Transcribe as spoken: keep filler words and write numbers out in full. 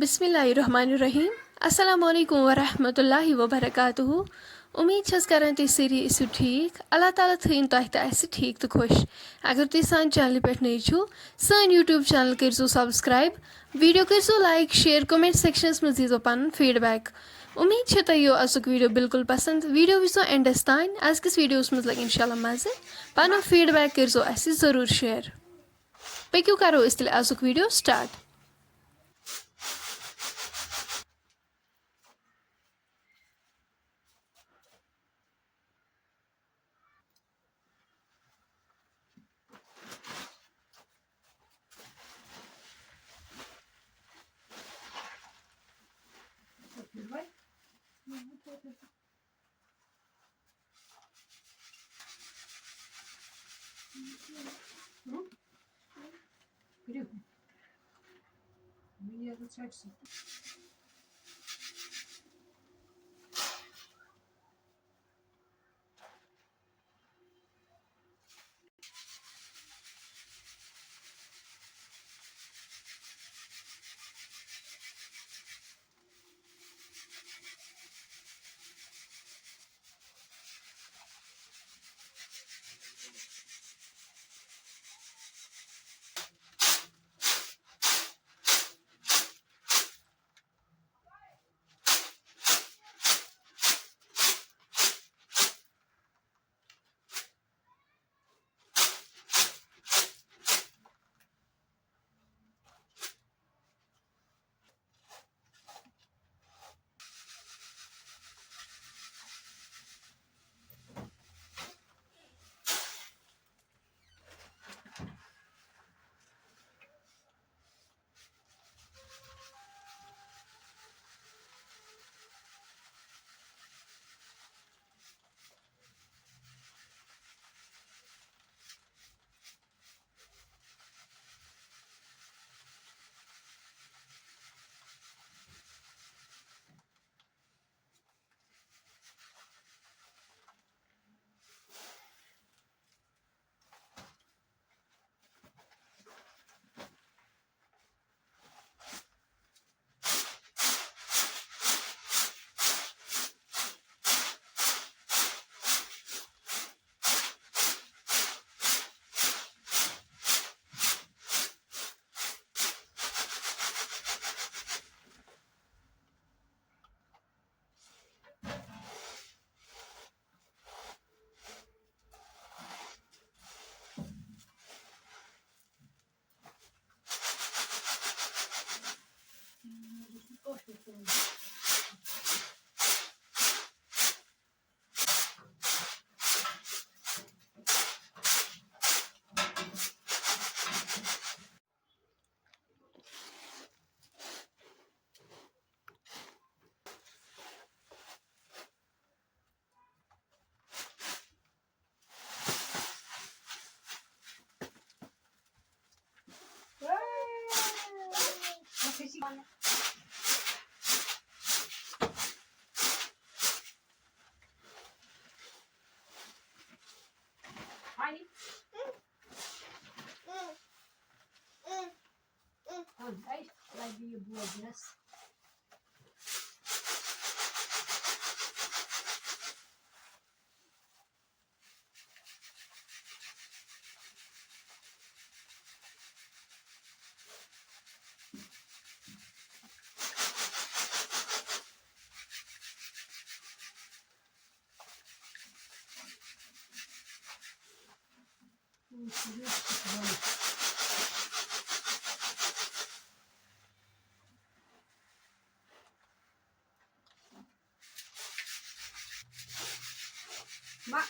بسم اللہ الرحمن الرحیم۔ السلام علیکم ورحمۃ اللہ وبرکاتہ۔ امید چھس کران تُہۍ سٲری ٲسِو ٹھیٖک۔ اللہ تعالیٰ تھٲیِن تۄہہِ تہٕ اَسہِ ٹھیٖک تہٕ خۄش۔ اگر تُہۍ سانہِ چینلہِ پٮ۪ٹھ نٔوۍ چھِو، سٲنۍ YouTube channel کٔرۍزیو subscribe، video کٔرۍزیو like، share، comment sectionس منٛز دیٖزیو پنُن feedback۔ امید چھِ تۄہہِ یہِ آزُک video بالکل پسند۔ Video وٕچھزیو endس تام۔ أزکِس videoس منٛز لگہِ انشاءاللہ مزٕ۔ پنُن feedback کٔرۍزیو اَسہِ ضروٗر share۔ پٔکِو کرو أسۍ تیٚلہِ آزُک video start۔ Ma